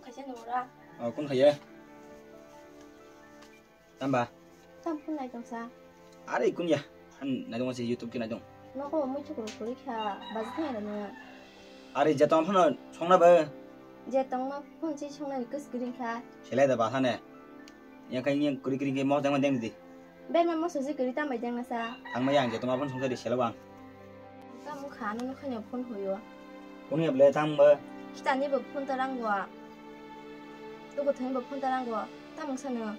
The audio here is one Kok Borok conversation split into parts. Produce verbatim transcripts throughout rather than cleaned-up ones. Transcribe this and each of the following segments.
Kaisa nungura. Oh, kun khaiya? Tamba? Tam phun nai tongsa. Are kun ya? Han nai tongsa YouTube ke nai tong. Nogo mui chukuru kuri kha, baji thai na nung. Are je tong phun songna ba? Je tong no phun si songna ni kus kiri kha. Selai da ba thane. Yang kai yang kuri kiri ke mo jang ma deng di. Berma moso je kwrwi tamo bai deng nasa. Thangma yang je tongma phone songsa di selo bang. Tamo kha ano nokha ni phone huyo. Phone ya ble tang ba. Kita ni bo phone ta rang wa. Tugo thani bo phone ta rang wa. Tamo sano.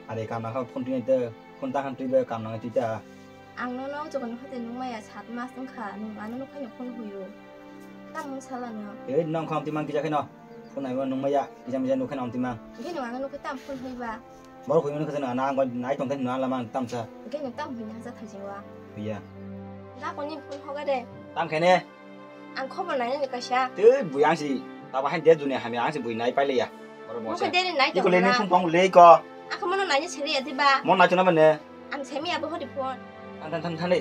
Are kam na kha phone twi te phone ta han twi be kam na twi ta. Ang no no jogon hote nung maya sat mas wng kha nung ano nokha ni phone huyo. Tamo sala no. E nong kham ti mang kija khe no. Phone ai nung maya kija mija nokha no ti mang. Ge nung ano nokha tam phone hui ba. Borok huimani khe chwng nang nai tong thani nang lama ang tamsa. Hwnkhe nwng tamo hwina hasa thaisingo? Huya. Dakoni phone hoga de. Tam khaine? Ang khobor nainani kaisa. Tei bui ang si tabo hain de dunia hamya ang si bui nai pailiya. Oro bo se. Mokhe deri nai tong. Iko le ni phone tong le ko. Ang khe mono naina seri ya diba? Mon nai tong na bane. Ang semi abo hodi phone. Than than than than de.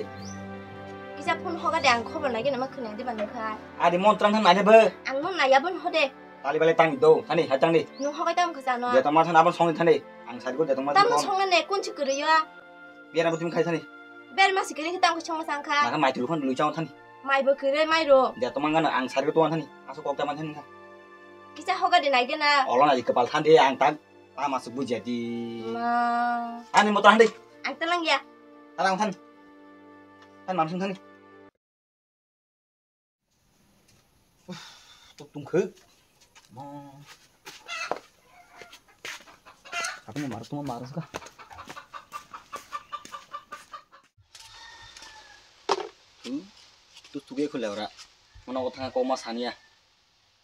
Kisa phone hoga de ang khobor nai gena ma khwna diba nokha. Adi mon tran than nai ne bo. Ang mon nai abo hode. Tali bale tang do, thani, hai tang di. Nung hogai tam khasa no. Jeto ma thani abon song thani. Ang sari ko jeto ma Tam thani. Song ne kun chukuri yo. Biar abon tim khai thani. Ber ma sikiri tam ko chong sang kha. Naka mai tulu khan lui chong thani. Mai bo kire mai ro. Jeto ma ngana ang sari ko to thani. Aso kok ta man thani kha. Kisa hoga de nai gena. Olo na di kepal thani ang tang. Ta masuk buja di. Ma. Ani motor thani. Ang telang ya. Tarang than. Than mamsung thani. Tuk tung khuk. Ma. Aku mau marah, tuh mau marah suka. Hmm? Tuh tuge khule ora. Mana kok thang kok ma sania.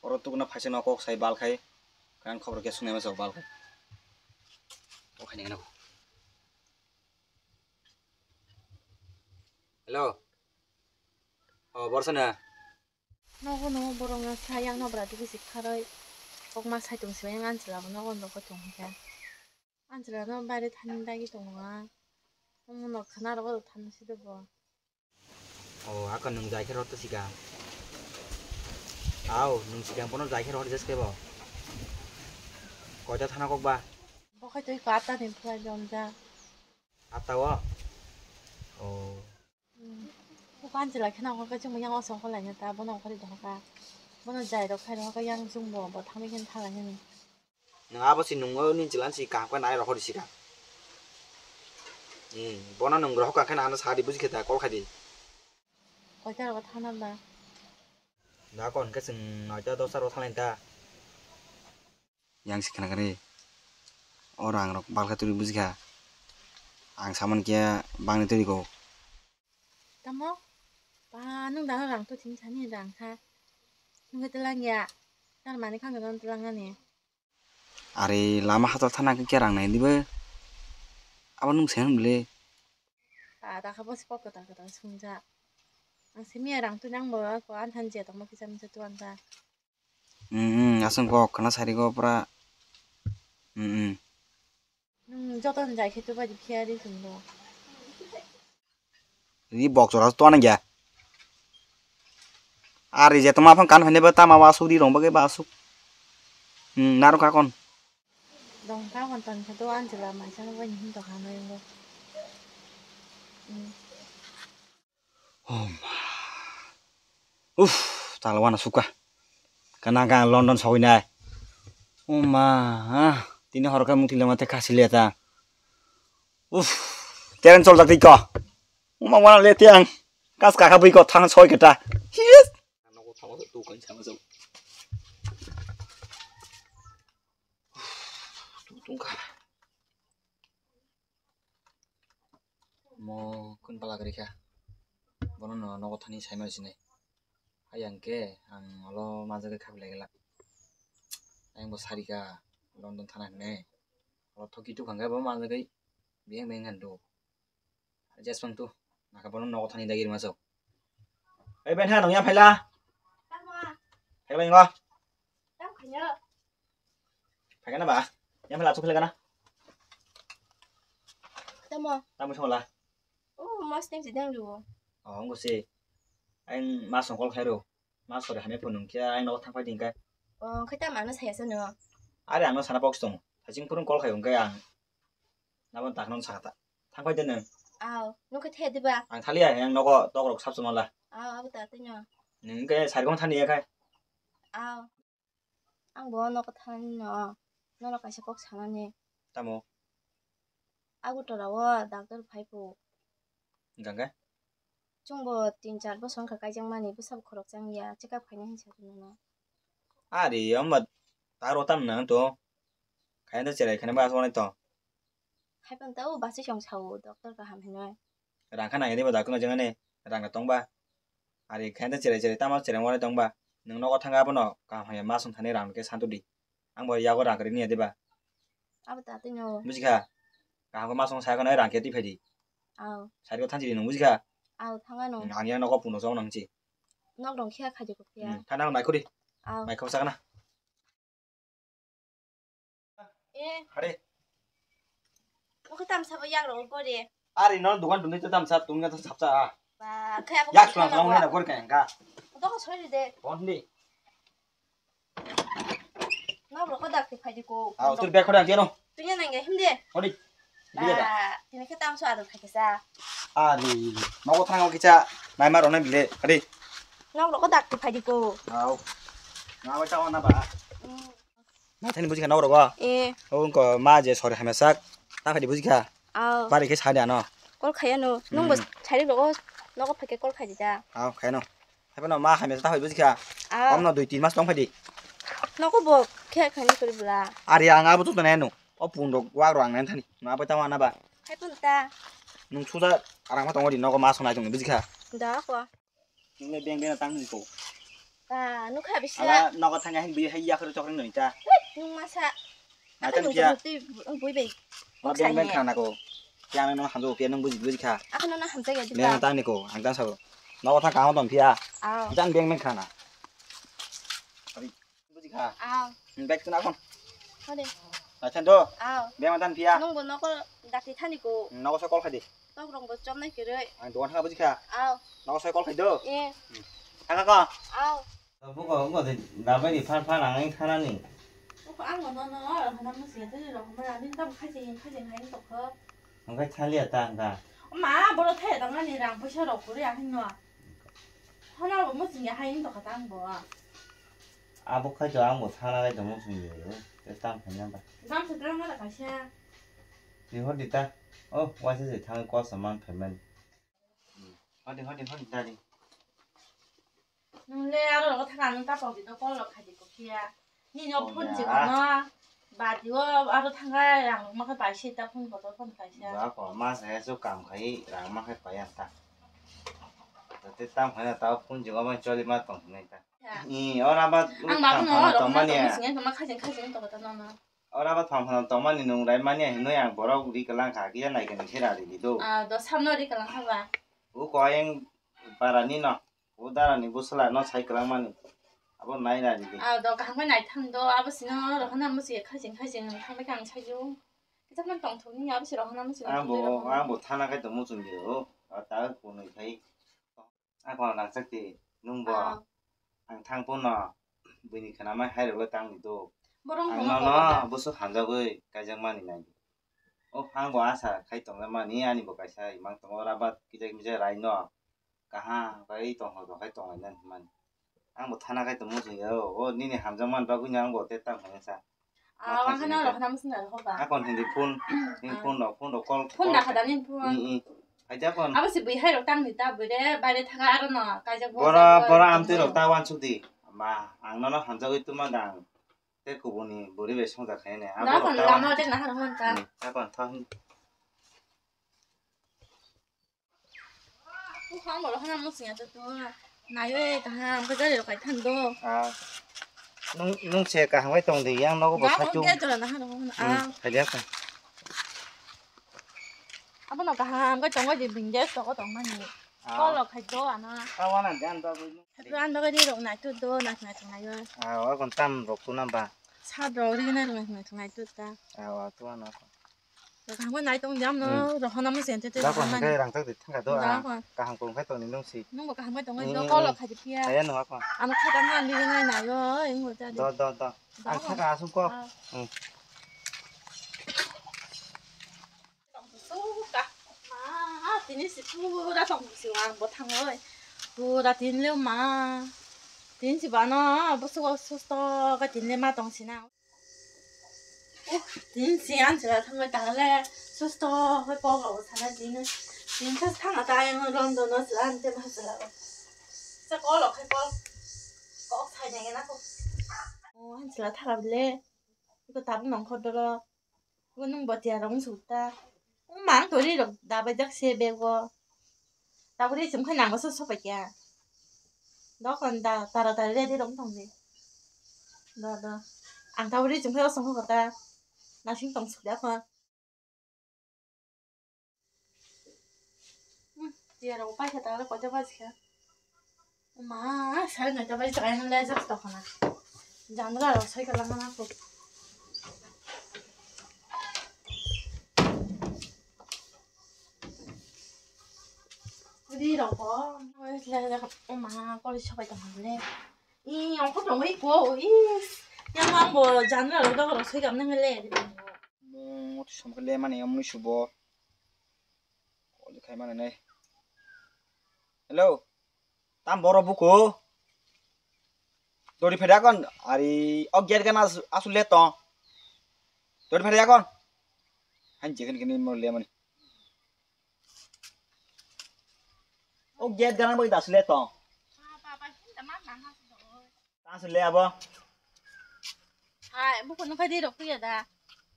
Oro tuh kena phaisa no kok sai bal khai. Kan khobor ke sunai ma bal khai. Kok khai nengna. Hello. Oh, borsa na. Nogo no borok no sa yang no bwrati bisi kharoi. Kokma sai tong sibai yang Anchela bo nogo no koi tong kha. Anchela no baire thani dagi tongo a. Omo no khana rogo thani si dobo. Oh, ako nung jai khe rot to sika. Au, nung sika bono jai khe rot jes kebo. Koita thana kok ba? Bo khai twi ko atta din phai jom ja. Atta o? Oh. Bukan chwla kheno hokhe chwngbo yang osong kholai ta, bono okhordi dohorkha. Bono jai rok khai rohorkha yang chwngbo bo thangwi kheno thalai hwnwi. Nwng abo se nungo nini chwla se kaham khe nai rohordi sika. Hmm, bono nwng rohorkha khe ano sadi buji khe ta call khai di. Koita rogo thana ba? Da kon khe chwng noita dosta rogo thanglai ta. Yang si khna kari. O rang rok balkha turi bujikha. Ang saman kiya bangni turi ko. Tamo? Ba nung dano rang to thini thani rang kha. Nung khe telang ya. Tar mani khang dano telang ani. Are lama hatal thana khe rang nai dibo. Abo nung sen bile. Ba da kha bo si kok kwtal kwtal sungja. Ang simi ya rang to nang bo ko an than je tongma kisa misa to ang ta. Hmm, hmm, aswng kok khna sari go pura. Hmm, hmm. Nwng joto ni jai khe to bai di phiya ri chwng bo. Ri bok chora to nang ya. Ari je toma phang kan hone ba tama wa asuk ri rong ba ge ba asuk. Hmm, naro ka kon. Dong ka kon ton khe to Anchela mai chang bai ni hin to kha no ingo. Hmm. Oh ma. Uff, talwana suka. Kana ka London sogwi nai. Oh ma. Tini hor ka muti lama te kasi leta. Uff. Teren chol tak tiko. Oh ma wana lete ang. Kas kaka bui ko thang soi keta. Yes. Nogo thang tu kan sama so. Uff, tu tungka. Mo kun pala gari kha. Bono no nogo thani sai ma sinai. Ayang ke ang olo majagwi khabilai gela. Ayang bo sari kha London thana hwnwi. Olo thoki tu khangkhe bo majagwi beng beng han do. Jeswng tu naka bono nogo thani dagi rima so. Ei ben ha nong ya phaila. Phaila ingo. Tam khaina. Phaikana ba? Yang phaila chuk phaikana. Tamo. Tamo songla. Oh, mas teng sidang lu. Oh, ngo si. Ang mas song kol khairo. Mas sore hame phone nung kya ang nogo thang phai ding kai. O, khe tamo ano saya sano. Are ano sana box tong. Hajing phuru call khai hwnkhe ang. Nabo takno sakha ta. Thang phai de nang. Aw, nung khe the diba? Ang thaliya, ang nogo tok rok sap chumala. Aw, abo ta tino. Nung khe sari gong thani ya khai. Aw. Ang bo nogo thani no. Nono kaisa kok sanani. Tamo? Agartala o doctor phai phu. Hwnkha khe? Chwngbo tin char bosor wngkha kaijakmani, bwsabo khoroksa wngya, check up khaina hinwi sa rwmano. Ari, hwnba taro tam nang to. Khaina cherai khaina ba aswk to. Hai phano tao bachwi chong sao, doctor kaham hinwi. Rang kha nangya diba doctor no jengani, rang tong ba. Ari khaina cherai cherai tamo cherai wani tong ba. Nwng nogo thangkha abono kaham hamya ma song thani rang khe santu di. Ang bo yago rang kwrwi niya diba? Abo ta tino. Bujikha? Kaham khe ma song saya khano rang khe twi phai di. Aw. Sari ko thanchi di nung bujikha? Aw, thanga nung. Ang yang nogo puno chong nang chi. Nok rong khe khaji ko phiya. Hmm, thana nai khuri. Aw. Mai khau sakna. Eh. Hare. Oke tam sabo yak rong ko de. Ari no dukan dunni to tam sa tungna to sapsa. Ba, khe abo. Yak sulang sulang na gor kaya ka. To ko sori de. Bondi. Nok rok ko dak ti phai di ko. Ah, tur bek khore ang tiano. Tunya nang ya him de. Hodi. Ba, tini khe tamso adon khai kisa. Ari, nogo thang kisa. Nai ma rona bile. Hadi. Nok rok ko dak ti phai di ko. Au. Na ba ta na ba. Hmm. Na thani bujikha nok rok. Eh. O ko ma je sori hamya sak. Ta phai di bujikha. Au. Bari khe sadi ano. Call khaya no. Nung bo Hmm. Sari rok nogo phai khe call khai di da. Au, khaya no. Haibano ma hamya ta hoi bujikha. Ah. Omno dui tin mas tong phaidi. Noko bo khe khani kori bla. Ari ang abo to nai no. O pun rok wak rok ang nai thani. No abo ta wana ba. Hai pun ta. Nung suja arang ma tong di noko ma sonai tong bujikha. Da ko. Nung le beng beng tang ni ko. Ta nukha bisa. Ala noko thang hin bi hai ya khoro chokring noi ta. Nung masa. Nai tang pia. Bui bai. Ma beng beng khana ko. Yang no hamjo pia nung buji buji kha. Ako no na hamjak ya. Beng tang ni ko, ang tang sabo. Noko thang kaham tong pia. Aw. Jan beng beng khana. Abi buji kha. Aw. Bek tuna kon. Hode. Achan do. Aw. Beng tang pia. Nung bo noko dakti thani ko. Noko sa call khai di. Tok rong bo chom nai kiroi. Ang dogan thang buji kha. Aw. Noko sa call khai do. Eh. Thang ko. Aw. Buko, buko, dabai ni phar phar ang ing thanani. Buko, ang no no, oro hana musi ya, tini rok hana, ani tam khaji, khaji hai tokho. Ang khai thaliya ta ang ka. Ma, boro thaya tang ani rang puisa rok kuri ahai no. Hana bo musi ya hai tokha tang bo. Abo khai to ang bo thana khai to musi ya. Te tam khai na ba. Dam se drang na kaisa. Ni hor di ta. Oh, waisa se thang ko saman payment. Hodi, hodi, hodi, dari. Nung le aro rogo thaka nung tapok di to call rok khai di ko phiya. Nini o phone jikano. Badi o aro thangkha rang rok ma khe pai se ta phone kotor phone kaisa. Ba ko ma sa ya su kam khai rang ma khe pai ya ta. Te tam khai na ta phone jikama choli ma tong nai ta. Ya. I ora ba. Ang ba phone oro tong mani ya. Singa tong ma khajing khajing tong ta nono. Ora ba thang thang tongmani nung rai mani hinwi ang borok ri kwlang kha, kisa nai khe nai khe ra ri di do. Ah, do samno ri kwlang kha ba? O koyeng para ni no, o dara ni bwsla no sai kwlang mani. Abo nai ra ri di. Ah, do kaham khe nai thang do, abo sino rohana musi khajing khajing thang bai khe ang sai o. Kisa man tong thung ni abo si rohana musi. Ang bo, ang bo thana khai tong muchung di o. Ta kunui khai. Ang kono nangchak di, nung bo. Ah. Ang thang phano buini khwnamai hai rwgwi tang di do. Borok ang nono bwswk hamjagwi kaijakmani nai di. O phang bo asa khai tongjakmani, ani bo kaisa imang tongo, rabat kisa kisa rai no. Kaham khe tongthok tongthok khai tonglainani hwnmani. Ang bo thana khai tongmo chwng ya, o nini hamjakmani bagwi no ang bo tei tamo hinwi sa. Ah, wngkha no rok na musung rok ba. Akon hindi phone, hindi phone rok, phone rok call. Phone da khada ni phone. I, i. Hai da kon. Abo si bui hai rok tang ni ta bui re, bai re thanga aro no kaijak bo. Bora, bora amtwi rok ta wansuk di. Ma, ang nono hamjagwi tuma dang. Te kubuni buri bai songja khai ne. Abo rok ta wan. Na kon lama de na har hon ta. Hmm, ta kon tho. Buphang borok hana muchungya to to. Naiwi kaham khe gari rok kai thang do. Ah. Nung, nung se kaham khe tong di, yang nogo bo sakhu. Gate jora na hano hano. Hmm, ah. Khai dia ka. Abono kaham khe tongwi di, bini gas rok tong mani. Ah. Call rok khai do ano. Tawana dan bagwi. Ran bagwi di rok nai to do, nai nai to nai. Ah, wa kon tam rok to na ba. Sa do ri nai rok nai to nai to ta. Ah, wa to ano. Kaham khe nai tong di amno. Hmm. Rohona mo sente te Da ko rohona hangke ni. Rang tak di thangka do Da a. Ko. Kaham kong khe tong ni nung si. Nung bo kaham khe tong Ni, do ni, kolo ni. Khai di phiya. Aya nung akon. Ano kha tang na li nai nai yo, ing bo ta di. Do, do, do. Da Ang ko. Thangka asung ko. Ah. Hmm. Tong suka. Ma, tini si pura tong si ang bo thang oi. Pura tin le ma. Tin si ba no, bo suka susto ka tin le ma tong si na. Tin si an sila thangwi tangle susto hoi pok rok sana tin. Tin sa thang ata yang London no sila an te ma sila. Sa kol ok hai kol. Kok sai ne na ko. O an sila thara bile. Ko tabuk nong kho doro. Ko nung bo tiya rong sukta. O mang tori rok dabai jak se bego. Tabuk ri chum khai nango se sopai kya. Dokon da tara tara ready rong tong di. Do do. Ang tabuk ri chum khai osong kho ta. Nasing tong suk ya kho. Hmm, tiya rong pai kha ta kote baj kha. Ma, sare noita bai chai nang le jak to khana. Janala rok sai kala mana ko. Ri rok bo. O ma, kori sobai tong le. I, ongkho tongwi ko, is. Yang ang bo janala rok dok rok soi gam nang le. Mo som khe le mani amni subo. Kol khai mani nai. Hello. Tam boro buku. Dori pheda kon ari o gate gana asu le to. Dori pheda kon. Han je kini mo le mani. O gate gana bai das le to. Tang se le abo. Hai, buku no phai di rok ya da.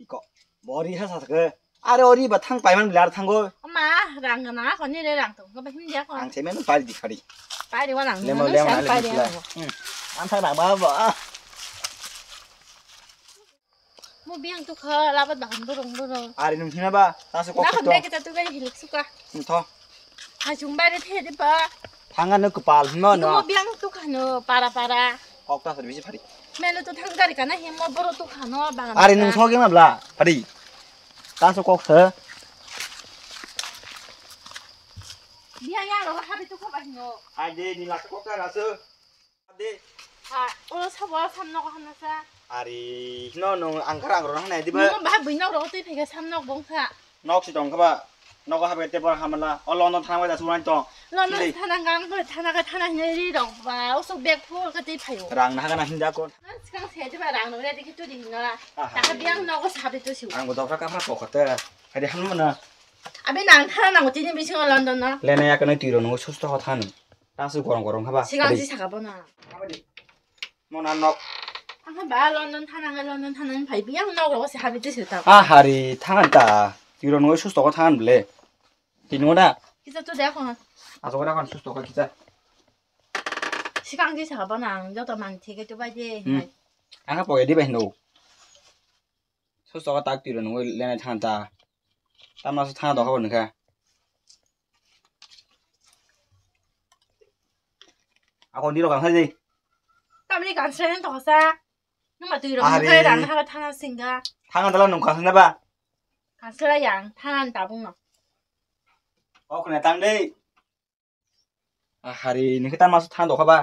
Iko. Bori ha sa ke. Are ori ba thang paiman blar thango. Ma, rang na ko ni re rang tong ko ba him dia ko. Ang semen pari di khari. Pari wa nang. Lemo lemo na le pari. Hmm. Ang thang na ba ba. Mo biang tu kha labat bahan burung burung. Ari nung hina ba, tasu kok. Nakon to. Beke ta tu gai hiluk suka. Tho. Hajung bare the de ba. Thanga no kepal no no. Mo biang tu kha no para para. Kok ta bisi phari. Melo tu thang gari kana himo boro tu kha no bagan. Ari nung sogi ma bla phari. Tasu kok se. Biang ya ro habi tu kha ba hino. Ai de ni la kok ta rasu. De. Ha, o sabo sam nogo hamna sa. Ari, no, no, ang kara ang rona hanai diba? Nung ba bui nok rogo twi phega sam nok bong kha. Nok si tong kha ba. Nogo habe te bor hamla. O London thang bai da suran tong. London thana gang ko thana ka thana hinai ri rok ba. O sok bag full ka twi phayo. Rang na ga na hinda ko. Sikang se diba rang no re dikhi tu di hinala. Aha. Ta ka biang nogo sabe tu si. Ang bo dopra ka phra ko khate. Hari ham na. Abi nang thana nango tini bisingo London no. Lene ya ka noi tiro no susto ho thani. Tasu gorong gorong haba. Sigang si saka bono. Mona nok. Ang ba London thana ngai London thana ngai phai biang nok rogo se habi tisi ta. Ah hari thangan ta. Tiro noi susto ko thangan ble. Tino da. Kisa tu de ko. Aso ko da kon susto ko kisa. Sigang si saka bono ang joto man thike tu bai de. Hmm. Ang ka poge di bai no. Susto ko tak tiro noi lene thangan ta. Tamna se thana doka bo nokha. Ako niro kang sai. Tamni kang sai to sa. Numa tiro Are. Nokha ran ha thana singa. Thana dala nung kang sai ba. Kang sai yang thana tabung no. Ok na tang dei. Ah, hari nini kita masuk thang dokha ba?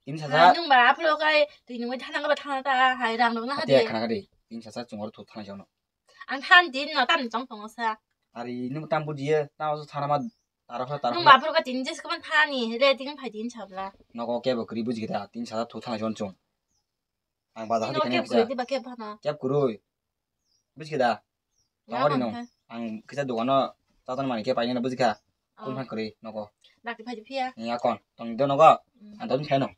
Ini saja. Nung ba aplo kai tui nungwi thana ba thana ta hai rang rok na Ate hadi. Khana kadi. Ini saja chungor thu thang jono. Ang than din no tam tong tong sa. Hari nung tam bujiye, ta masuk thana ma tarokha tarokha. Nung ba aplo kai tin jes kaman thani re tin phai din sabla. Nogo kebo kri buji kita, tin saja thu thang jon chung. Ang bazar Ino hadi kanya kep bisa. Kurui, tiba kep hana. Kep kurui. Buji kita. Ya, Tawari no. Bangkha. Ang kisa dogano tatan mani kep aina buji ka. Oh. Kun phan kuri nogo. Dakti phai phiya. Ya kon. Tong do nogo. Mm. Ang tong khaino.